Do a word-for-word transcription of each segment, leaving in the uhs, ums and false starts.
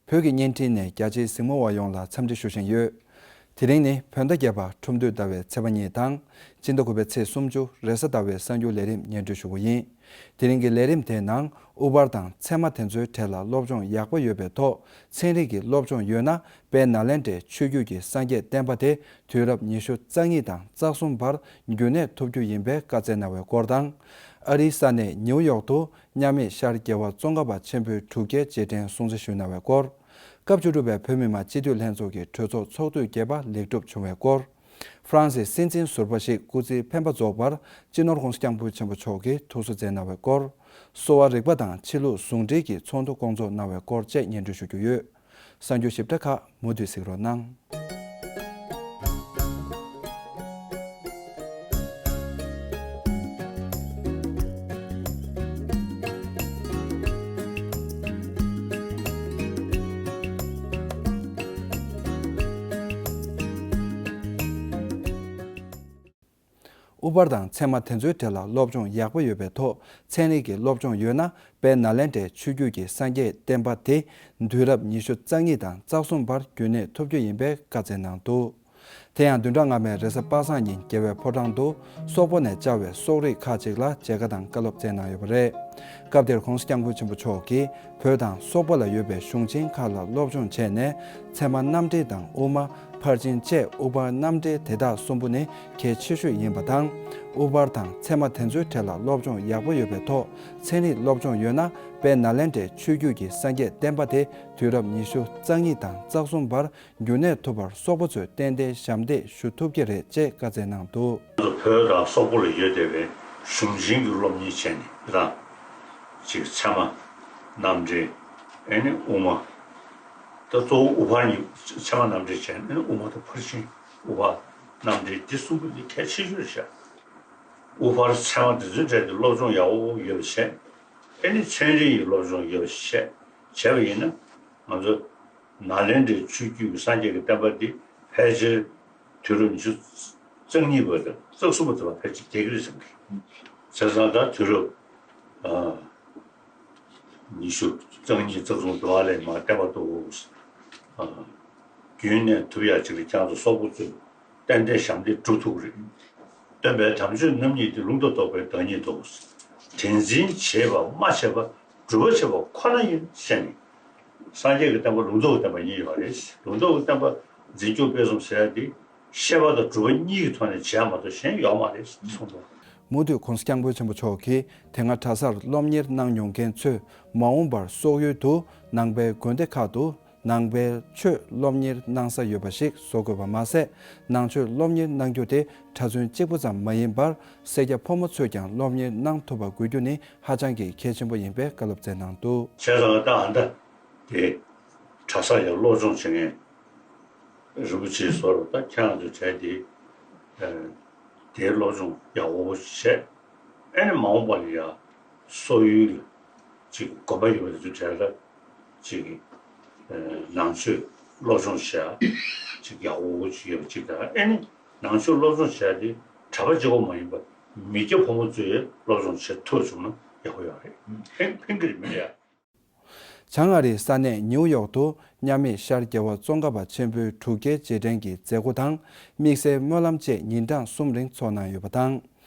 བོད་ཀྱི་བརྙན་འཕྲིན་ནས་རྒྱ་ཆེའི་གཟིགས་མོ་བ་ཡོངས་ལ་འཚམས་འདྲི་ཞུ་བཞིན་ཡོད། དེ་རིང་ནི་བོད་ཟླ་བརྒྱད་པ་ཁྲུམས་སྟོད་ཟླ་བའི་ཚེས་པ་གཉིས་དང་། སྤྱི་ཟླ་དགུ་པའི་ཚེས་སུམ་ཅུ་རེས་གཟའ་ཟླ་བའི་གསར་འགྱུར་ལས་རིམ་སྙན་སྒྲོན་ཞུ་གི་ཡིན། དེ་རིང་གི་ལས་རིམ་དེའི་ནང་དབུ་ཕར་དང་ཚད་མ་དེ་ཚོའི་གྲས་ལ་སློབ་སྦྱོང་ཡག་པོ་ཡོད་པའི་ཐོག་ཚན་རིག་གི་སློབ་སྦྱོང་ཡོད་ན། དཔལ་ནཱ་ལེནྡྲའི་ཆོས་བརྒྱུད་ཀྱི་སངས་རྒྱས་བསྟན་པ་དེ་དུས་རབས་ཉི་ཤུ་རྩ་གཉིས་དང་རྩ་གསུམ་བར་རྒྱུན་གནས་ཐུབ་རྒྱུ་ཡིན་པའི་བཀའ་སྩལ་གནང་བའི་སྐོར་དང་། ཨ་རིའི་ས་གནས་ནིའུ་ཡོག་ཏུ་མཉམ་མེད་ཤར་རྒྱལ་བ་ཙོང་ཁ་པ་ཆེན་པོའི་སྒྲུབ་བརྒྱའི་རྗེས་དྲན་སྲུང་བརྩི་ཞུས་གནང་བའི་སྐོར། སྐབས་བཅུ་དྲུག་པའི་བོད་མི་མང་སྤྱི་འཐུས་ལྷན་ཚོགས་ཀྱི་གྲོས་ཚོགས་ཚོགས་དུས་བརྒྱད་པ་ལེགས་གྲུབ་བྱུང་བའི་སྐོར། ཧྥ་རན་སིའི་སྲིད་འཛིན་ཟུར་པ་ཞིག་སྐུ་ཚེ་འཕེན་པ་རྫོགས་པར་སྤྱི་ནོར་༸གོང་ས་༸སྐྱབས་མགོན་ཆེན་པོ་མཆོག་གིས་ཐུགས་གསོ་མཛད་གནང་བའི་སྐོར། གསོ་བ་རིག་པ་དང་ཕྱི་ལུགས་ཟུང་འབྲེལ་གྱི་ཚོགས་འདུ་སྐོང་ཚོགས་གནང་བའི་སྐོར་བཅས་སྙན་སྒྲོན་ཞུ་རྒྱུ་ཡོད། གསར་འགྱུར་ཞིབ་ཕྲ་ཁག་མུ་མཐུད་གཟིགས་རོགས་གནང་། དབུ་ཕར་དང་ཚད་མ་དེ་ཚོའི་གྲས་ལ་སློབ་སྦྱོང་ཡག་པོ་ཡོད་པའི་ཐོག་ཚན་རིག་གི་སློབ་སྦྱོང་ཡོད་ན། དཔལ་ནཱ་ལེནྡྲའི་ཆོས་བརྒྱུད་ཀྱི་སངས་རྒྱས་བསྟན་པ་དེ་དུས་རབས་ཉི་ཤུ་རྩ་གཉིས་དང་རྩ་གསུམ་བར་རྒྱུན་གནས་ཐུབ་རྒྱུ་ཡིན་པའི་བཀའ་སྩལ་གནང་འདུག་དེ་ཡང་བདུན་ཕྲག་སྔ་མའི་རེས་གཟའ་པ་སངས་ཉིན་རྒྱལ་བའི་ཕོ་བྲང་དུ་སོག་པོ་ནས་བཅར་བའི་སོག་རིགས་ཁག་ཅིག་ལ་མཇལ་ཁ་དང་བཀའ་སློབ་སྩལ་གནང་ཡོད་པ་རེད། སྐབས་དེར་༸གོང་ས་༸སྐྱབས་མགོན་ཆེན་པོ་མཆོག་གིས་བོད་དང་སོག་པོ་ལ་ཡོད་པའི་གཞུང་ཆེན་ཁག་ལ་སློབ་སྦྱོང་བྱས་ནས། ཚད་མ་རྣམ་འགྲེལ་དང་དབུ་མ། ཕར་ཕྱིན་བཅས་དབུ་ཕར་རྣམ་འགྲེལ་དེ་དག་གསུམ་པོ་ནི་གལ་ཆེ་ཤོས་ཡིན་པ་དང་། དབུ་ཕར་དང་ཚད་མ་དེ་ཚོའི་གྲས་ལ་སློབ་སྦྱོང་ཡག་པོ་ཡོད་པའི་ཐོག་ཚན་རིག་སློབ་སྦྱོང་ཡོད་ན། དཔལ་ནཱ་ལེནྡྲའི་ཆོས་བརྒྱུད་ཀྱི་སངས་རྒྱས་བསྟན་པ་དེ་དུས་རབས་ཉི་ཤུ་རྩ་གཉིས་དང་རྩ་གསུམ་བར་རྒྱུན་གནས་ཐུབ་པར་སོག་པོ་ཚོས་ཏན་ཏན་ཞབས་འདེགས་ཞུ་ཐུབ་ཀྱི་རེད་ཅེས་བཀའ་སྩལ་གནང་འདུག་བོད་དང་སོག་པོ་ལ་ཡོད་བསྡད་པའི་གཞུང་ཆེན་གྱི་སློབ་གཉེར་བྱས་ནས་དང་། ཅིག་ཚད་མ་རྣམ་འགྲེལ། ཨེ་ནི་དབུ་མ། ད་གཙོ་བོ་དབུ་ཕར་གཉིས་ཚད་མ་རྣམ་འགྲེལ་བྱས་ནས་དབུ་མ་དང་ཕར་ཕྱིན་དབུ་ཕར་རྣམ་འགྲེལ་འདི་གསུམ་པོ་འདི་གལ་ཆེ་ཤོས་རེད་ཤག་དབུ་ཕར་ཚད་མ་འདི་ཚོའི་གྲས་དེ་སློབ་སྦྱོང་ཡག་པོ་ཡོད་པ་བྱས། ཨེ་ནི་ཚན་རིག་གི་སློབ་སྦྱོང་ཡོད་པ་བྱས། བྱས་པ་ཡིན་ན་ང་ཚོ་ནཱ་ལེནྡྲའི་ཆོས་བརྒྱུད་ཀྱི་སངས་རྒྱས་ཀྱི་བསྟན་པ་འདི་ཕལ་ཆེར་དུས་རབས་ཉི་ཤུ་རྩ་གཉིས་པ་དང་རྩ་གསུམ་པ་དེ་བར་ཕལ་ཆེར་བསྡད་ཀྱི་རེད་བསམ་གི། བྱས་ཙང་ད་དུས་རབས་ཨ་ཉི་ཤུ་རྩ་གཉིས་རྩ་གསུམ་དུ་ཨ་ལས་མར་བསྟན་པ་འདུག་ཨ་རྒྱུན་གནས་ཐུབ་ཡག་ཅིག་ལ་ཁྱེད་ཚོ་སོག་པོ་ཚོས་ཏན་ཏན་ཞབས་འདེགས་སྒྲུབ་ཐུབ་ཀྱི་རེད། སྟོན་པའི་དམ་ཆོས་རྣམ་གཉིས་ཏེ། ལུང་དང་རྟོགས་པའི་བདག་ཉིད་དོ། དེ་འཛིན་བྱེད་པ་སྨྲ་བྱེད་པ་སྒྲུབ་པ་བྱེད་པ་ཁོ་ན་ཡིན་ཞེས་ནས། སངས་རྒྱས་ཀྱི་བསྟན་པ་ལུང་རྟོགས་ཀྱི་བསྟན་པ་གཉིས་ཡོད་རེད། ལུང་རྟོགས་ཀྱི་བསྟན་པ་འཛིན་སྐྱོང་སྤེལ་གསུམ་ཟེར་ཡ་དེ་བཤད་པ་དང་སྒྲུབ་པ་གཉིས་ཀྱི་ཐོག་ནས་བྱས་མ་གཏོགས་གཞན་ཡོད་མ་རེད་གསུངས་འདུག་མུ་མཐུད་༸གོང་ས་༸སྐྱབས་མགོན་ཆེན་པོ་མཆོག་གིས་དེ་སྔ་གྲྭ་སར་སློབ་གཉེར་གནང་མྱོང་མཁན་ཚོས་མ་འོངས་པར་སོག་ཡུལ་དུ་ནང་པའི་དགོན་སྡེ་ཁག་ཏུ་ནང་པའི་ཆོས་སློབ་གཉེར་གནང་ས་ཡོད་པ་ཞིག་བཟོ་དགོས་པ་མ་ཟད། ནང་ཆོས་སློབ་གཉེར་གནང་རྒྱུ་དེ་གྲྭ་བཙུན་གཅིག་པུ་ཙམ་མ་ཡིན་པར་སེར་སྐྱ་ཕོ་མོ་ཚོས་ཀྱང་སློབ་གཉེར་གནང་ཐུབ་པ་དགོས་རྒྱུ་ནི་ཧ་ཅང་གི་གལ་ཆེན་པོ་ཡིན་པའི་བཀའ་སློབ་སྩལ་གནང་འདུག་བྱས་ཙང་ད་ཨ་མདའ་དེ་གྲྭ་ས་ཡང་སློབ་སྦྱོང་བྱེད་མཁན་རིན་པོ་ཆེ་ཟོར་ད་ཁྱེད་རང་ཚོའི་གྲས་དེ་དེའི་སློབ་སྦྱོང་ཡག་པོ་བྱས། ཨེ་ནི་མ་འོངས་པ་ལ་ཡང་སོག་ཡུལ་ལ་ཅིག་དགོན་པ་ཡོད་པ་དེ་ཚོའི་གྲས་ལ་ཅིག་ནང་ཆོས་སློབ་སྦྱོང་བྱས་ཅིག་ཡག་པོ་ཅིག་ཡོད་པ་ཅིག་དང་། ཨེ་ནི་ནང་ཆོས་སློབ་སྦྱོང་བྱས་ཏེ་གྲྭ་པ་གཅིག་པོ་མ་ཡིན་པར་མི་སྐྱ་ཕོ་མོ་ཚོས་སློབ་སྦྱོང་བྱེད་ཐུབ་བྱུང་ན་ཡག་པོ་ཡོད་རེད། ཕན་ཕན་གྱི་རེད་མི་རེད་ཡ། བྱང་ཨ་རིའི་ས་གནས་ནིའུ་ཡོག་ཏུ་མཉམ་མེད་ཤར་རྒྱལ་བ་ཙོང་ཁ་པ་ཆེན་པོའི་སྒྲུབ་བརྒྱའི་རྗེས་དྲན་གྱི་མཛད་སྒོ་དང་དམིགས་བསལ་སྨོན་ལམ་བཅས་ཉིན་གྲངས་གསུམ་རིང་ཚོགས་གནང་ཡོད་པ་དང་།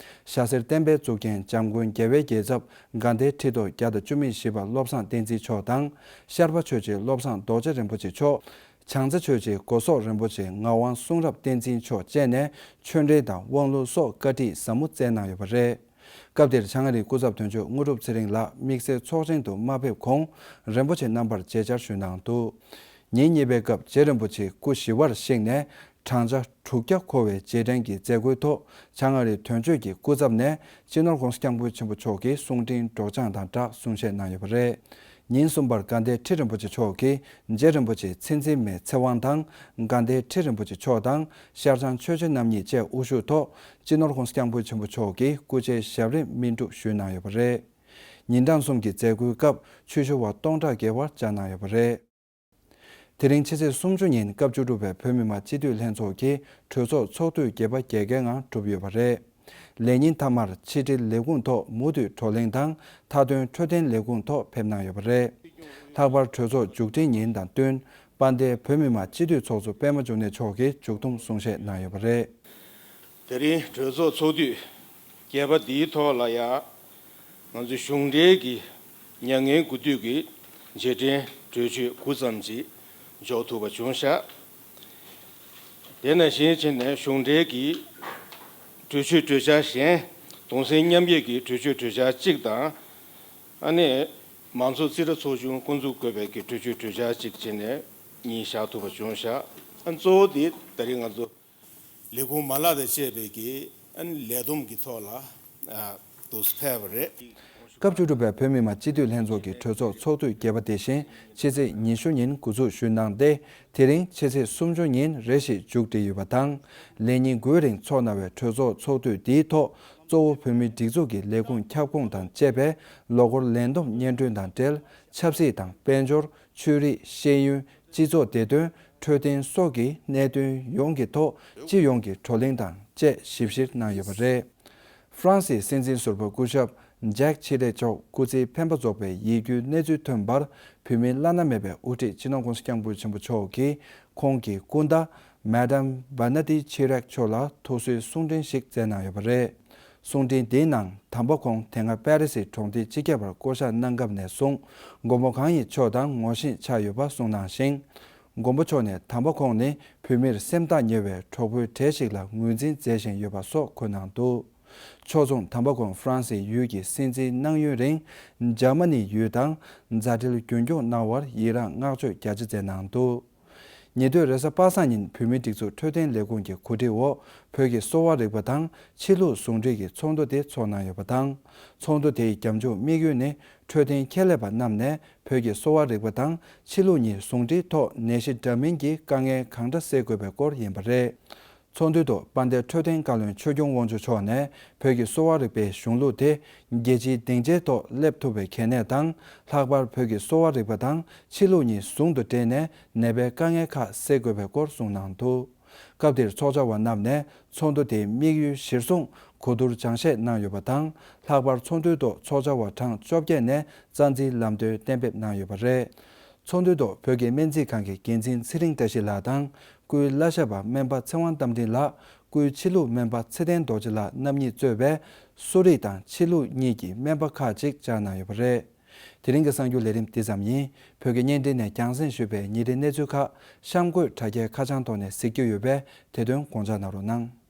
ཤ་སེར་བསྟན་པའི་གཙུག་རྒྱན་འཇམ་མགོན་རྒྱལ་བའི་རྒྱལ་ཚབ་དགའ་ལྡན་ཁྲི་ཐོག་བརྒྱ་དང་བཅུ་མེད་བཞི་པ་བློ་བཟང་བསྟན་འཛིན་མཆོག་དང་། ཤར་པ་ཆོས་རྗེ་བློ་བཟང་རྡོ་རྗེ་རིན་པོ་ཆེ་མཆོག་བྱང་རྩེ་ཆོས་རྗེ་སྒོ་སོག་རིན་པོ་ཆེ་ངག་དབང་གསུང་རབ་བསྟན་འཛིན་མཆོག་བཅས་ནས་ཆོས་འབྲེལ་དང་དབང་ལུང་སོགས་བཀའ་ཁྲིད་ཟབ་མོ་སྩལ་གནང་ཡོད་པ་རེད། སྐབས་དེར་བྱང་ཨ་རིའི་སྐུ་ཚབ་དོན་གཅོད་དངོས་གྲུབ་ཚེ་རིང་ལགས་དམིགས་བསལ་ཚོགས་ཆེན་དུ་མ་ཕེབས་གོང་རིན་པོ་ཆེ་རྣམ་པར་མཇལ་བཅར་ཞུས་གནང་འདུག་ཉིན་གཉིས་པའི་སྐབས་རྗེ་རིན་པོ་ཆེ་སྐུ་ཞི་བར་གཤེགས་ནས་བགྲང་བྱ་དྲུག་བརྒྱ་འཁོར་བའི་རྗེས་དྲན་གྱི་མཛད་སྒོའི་ཐོག་བྱང་ཨ་རིའི་དོན་གཅོད་ཀྱི་སྐུ་ཚབ་ནས་སྤྱི་ནོར་༸གོང་ས་༸སྐྱབས་མགོན་ཆེན་པོ་མཆོག་གི་གསུང་འཕྲིན་སྒྲོག་སྦྱང་དང་སྦྲགས་གསུང་བཤད་གནང་ཡོད་པ་རེད། ཉིན་གསུམ་པར་དགའ་ལྡན་ཁྲི་རིན་པོ་ཆེ་མཆོག་གིས་རྗེ་རིན་པོ་ཆེ་ཚེ་འཛིན་མའི་ཚེ་དབང་དང་དགའ་ལྡན་ཁྲི་རིན་པོ་ཆེ་མཆོག་དང་ཤར་བྱང་ཆོས་རྗེ་རྣམ་གཉིས་བཅས་དབུ་བཞུགས་ཐོག་སྤྱི་ནོར་༸གོང་ས་༸སྐྱབས་མགོན་ཆེན་པོ་མཆོག་གིས་སྐུ་ཕྱྭའི་ཞབས་རིམ་སྨིན་སྒྲུབ་ཞུས་གནང་ཡོད་པ་རེད། ཉིན་གྲངས་གསུམ་གྱི་མཛད་སྒོའི་སྐབས་ཆོས་ཞུ་བ་སྟོང་ཕྲག་བརྒལ་བར་བཅར་གནང་ཡོད་པ་རེད། དེ་རིང་ཕྱི་ཚེས་སུམ་ཅུ་ཉིན་སྐབས་བཅུ་དྲུག་པའི་བོད་མི་མང་སྤྱི་འཐུས་ལྷན་ཚོགས་ཀྱི་གྲོས་ཚོགས་ཚོགས་དུས་བརྒྱད་པ་རྒྱལ་ཁའི་ངང་གྲུབ་ཡོད་པ་རེད། ལས་ཉིན་མཐའ་མར་ཕྱི་དྲིལ་ལས་ཁུངས་ཐོག་མུ་མཐུད་བགྲོ་གླེང་དང་མཐའ་དོན་འཕྲོད་བསྟེན་ལས་ཁུངས་ཐོག་ཕེབས་གནང་ཡོད་པ་རེད། ལྷག་པར་གྲོས་ཚོགས་མཇུག་སྒྲིལ་ཉིན་དང་བསྟུན་དཔལ་ལྡན་བོད་མི་མང་སྤྱི་འཐུས་ཚོགས་གཙོ་པད་མ་འབྱུང་གནས་མཆོག་གིས་མཇུག་བསྡོམས་གསུང་བཤད་གནང་ཡོད་པ་རེད། དེ་རིང་གྲོས་ཚོགས་ཚོགས་དུས་བརྒྱད་པ་འདིའི་ཐོག་ལ་ཡང་ང་ཚོའི་གཞུང་འབྲེལ་གྱི་མྱ་ངན་གུས་འདུད་ཀྱི་རྗེས་དྲན་གྲོས་ཆོད་དགུ་ཙམ་ཞིག་འཇོག་ཐུབ་པ་བྱུང་ཤག་དེ་ནང་བཞིན་བྱས་ནས་གཞུང་འབྲེལ་གྱི་གྲོས་ཆོད་གྲོས་འཆར་གཞན་གདུང་སེམས་མཉམ་སྐྱེད་ཀྱི་གྲོས་ཆོད་གྲོས་འཆར་གཅིག་དང་། ཨ་ནི་མང་ཚོགས་རྩིས་ཁྲ་ཚོགས་ཆུང་བསྐོང་ཚོགས་དགོས་པའི་གི་གྲོས་ཆོད་གྲོས་འཆར་གཅིག་བྱས་ནས་གཉིས་བཞག་ཐུབ་པ་བྱུང་ཤག་ཨ་གཙོ་བོ་དེ་ད་རིང་ང་ཚོ་ལས་ཁུངས་མ་ལག་དང་བཅས་པའི་གི་ཨ་ནི་ལས་བསྡོམས་ཀྱི་ཐོག་ལ་ཨ་དུ་ཕེབས་པ་རེད། སྐབས་བཅུ་དྲུག་པའི་བོད་མི་མང་སྤྱི་འཐུས་ལྷན་ཚོགས་ཀྱི་གྲོས་ཚོགས་ཚོགས་དུས་བརྒྱད་པ་དེ་བཞིན་ཕྱི་ཚེས་ཉི་ཤུ་ཉིན་འགོ་འཛུགས་ཞུས་གནང་སྟེ། དེ་རིང་ཕྱི་ཚེས་སུམ་ཅུ་ཉིན་རེ་ཞིག་མཇུག་སྒྲིལ་ཡོད་པ་དང་། ལས་ཉིན་དགུའི་རིང་ཚོགས་གནང་བའི་གྲོས་ཚོགས་ཚོགས་དུས་འདིའི་ཐོག་གཙོ་བོ་བོད་མིའི་སྒྲིག་འཛུགས་ཀྱི་ལས་ཁུངས་ཁྱབ་ཁོངས་དང་བཅས་པའི་ལོ་འཁོར་ལས་བསྡོམས་སྙན་སྒྲོན་དང་འབྲེལ། ཆབ་སྲིད་དང་དཔལ་འབྱོར། ཆོས་རིག་ཤེས་ཡོན། སྤྱི་ཚོགས་བདེ་དོན། འཕྲོད་བསྟེན་སོགས་ཀྱི་གནད་དོན་ཡོངས་ཀྱི་ཐོག་སྤྱི་ཡོངས་ཀྱི་བགྲོ་གླེང་དང་བཅས་ཞིབ་བཤེར་གནང་ཡོད་པ་རེད། ཧྥ་རན་སིའི་སྲིད་འཛིན་ཟུར་པ་སྐུ་ཞབས་ཇེག་ཆི་རེག་མཆོག་སྐུ་ཚེའི་འཕེན་པ་རྫོགས་པའི་ཡིད་སྐྱོའི་གནས་ཚུལ་ཐོན་པར། བོད་མིའི་བླ་ན་མེད་པའི་དབུ་ཁྲིད་སྤྱི་ནོར་༸གོང་ས་༸སྐྱབས་མགོན་ཆེན་པོ་མཆོག་གིས་ཁོང་གི་སྐུ་ཟླ་མེ་ཌམ་བ་ན་དི་ཆི་རེག་མཆོག་ལ་ཐུགས་གསོའི་གསུང་འཕྲིན་ཞིག་བསྩལ་གནང་ཡོད་པ་རེད། གསུང་འཕྲིན་འདིའི་ནང་དམ་པ་ཁོང་དེ་སྔ་པེ་རི་སིའི་གྲོང་སྡེའི་སྤྱི་ཁྱབ་པར་བསྐོ་གཞག་གནང་སྐབས་ནས་བཟུང་མགོན་པོ་གང་ཉིད་མཆོག་དང་ངོ་ཤེས་ཆགས་ཡོད་པ་གསུངས་གནང་ཞིང་། མགོན་པོ་མཆོག་ནས་དམ་པ་ཁོང་ནི་བོད་མིར་སེམས་ཐག་ཉེ་བའི་གྲོགས་པོའི་གྲས་ཤིག་ལ་ངོས་འཛིན་མཛད་བཞིན་ཡོད་པ་སོགས་འཁོད་གནང་འདུག་ཕྱོགས་མཚུངས་དམ་པ་ཁོང་ཧྥ་རན་སིའི་ཡུལ་གྱི་སྲིད་འཛིན་གནང་ཡུན་རིང་འཇར་མ་ནིའི་ཡུལ་དང་མཛའ་འབྲེལ་རྒྱུན་འཁྱོངས་གནང་བར་ཡི་རངས་བསྔགས་བརྗོད་རྒྱ་ཆེ་མཛད་གནང་འདུག་ཉེ་དུས་རེས་གཟའ་པ་སངས་ཉིན་བོད་མིའི་སྒྲིག་འཛུགས་འཕྲོད་བསྟེན་ལས་ཁུངས་ཀྱི་གོ་སྒྲིག་འོག་བོད་ཀྱི་གསོ་བ་རིག་པ་དང་ཕྱི་ལུགས་ཟུང་འབྲེལ་གྱི་ཚོགས་འདུ་དེ་ཚོགས་གནང་ཡོད་པ་དང་། ཚོགས་འདུ་དེའི་རྒྱབ་ལྗོངས་དམིགས་ཡུལ་ནི་འཕྲོད་བསྟེན་ཁྱད་ལས་པ་རྣམས་ནས་བོད་ཀྱི་གསོ་བ་རིག་པ་དང་ཕྱི་ལུགས་གཉིས་ཟུང་འབྲེལ་ཐོག་ནད་གཞི་འདྲ་མིན་གྱི་དཀའ་ངལ་གང་འདྲ་སེལ་དགོས་པའི་སྐོར་ཡིན་པ་རེད། ཚོགས་འདུའི་ཐོག་དཔལ་ལྡན་འཕྲོད་བསྟེན་བཀའ་བློན་ཆོས་སྐྱོང་དབང་ཕྱུག་མཆོག་ནས་བོད་ཀྱི་གསོ་བ་རིག་པའི་གཞུང་ལུགས་དེ་རྒྱལ་སྤྱིའི་སྡིངས་ཆའི་ཐོག་སླེབས་ཐུབ་པའི་གལ་གནད་དང་། ལྷག་པར་བོད་ཀྱི་གསོ་བ་རིག་པ་དང་ཕྱི་ལུགས་གཉིས་ཟུང་དུ་འབྲེལ་ནས་ནད་པའི་དཀའ་ངལ་ཁག་སེལ་དགོས་པའི་སྐོར་གསུངས་གནང་འདུག་སྐབས་དེར་ཚོགས་བཅར་བ་རྣམས་ནས་ཚོགས་འདུ་དེའི་དམིགས་ཡུལ་གཞིར་བཟུང་གོ་བསྡུར་སྦྱང་བཤད་གནང་ཡོད་པ་དང་། ལྷག་པར་ཚོགས་འདུའི་ཐོག་ཚོགས་བཅར་བ་གྲངས་བཅོ་བརྒྱད་ནས་རྩ་འཛིན་ལམ་སྟོན་གཏན་འབེབས་གནང་ཡོད་པ་རེད། ཚོགས་འདུའི་ཐོག་བོད་ཀྱི་སྨན་རྩིས་ཁང་གི་འགན་འཛིན་ཚེ་རིང་བཀྲ་ཤིས་ལགས་དང་། སྐུའི་བླ་ཞབས་པ་སྨན་པ་ཚེ་དབང་རྟ་མགྲིན་ལགས། སྐུའི་ཕྱི་ལུགས་སྨན་པ་ཚེ་བརྟན་རྡོ་རྗེ་ལགས་རྣམ་གཉིས་གཙོས་པའི་གསོ་རིག་དང་ཕྱི་ལུགས་གཉིས་ཀྱི་སྨན་པ་ཁག་ཅིག་བཅར་གནང་ཡོད་པ་རེད། དེ་རིང་གི་གསར་འགྱུར་ལས་རིམ་འདི་ཙམ་ཡིན། བོད་ཀྱི་བརྙན་འཕྲིན་ནས་རྒྱང་སྲིང་ཞུས་པའི་ཉིན་རེའི་གནས་ཚུལ་ཁག་གཤམ་འཁོད་དྲ་རྒྱའི་ཁ་བྱང་ཐོག་ནས་གཟིགས་རྒྱུ་ཡོད་པས། དེ་དོན་དགོངས་འཇགས་གནང་རོགས་གནང་།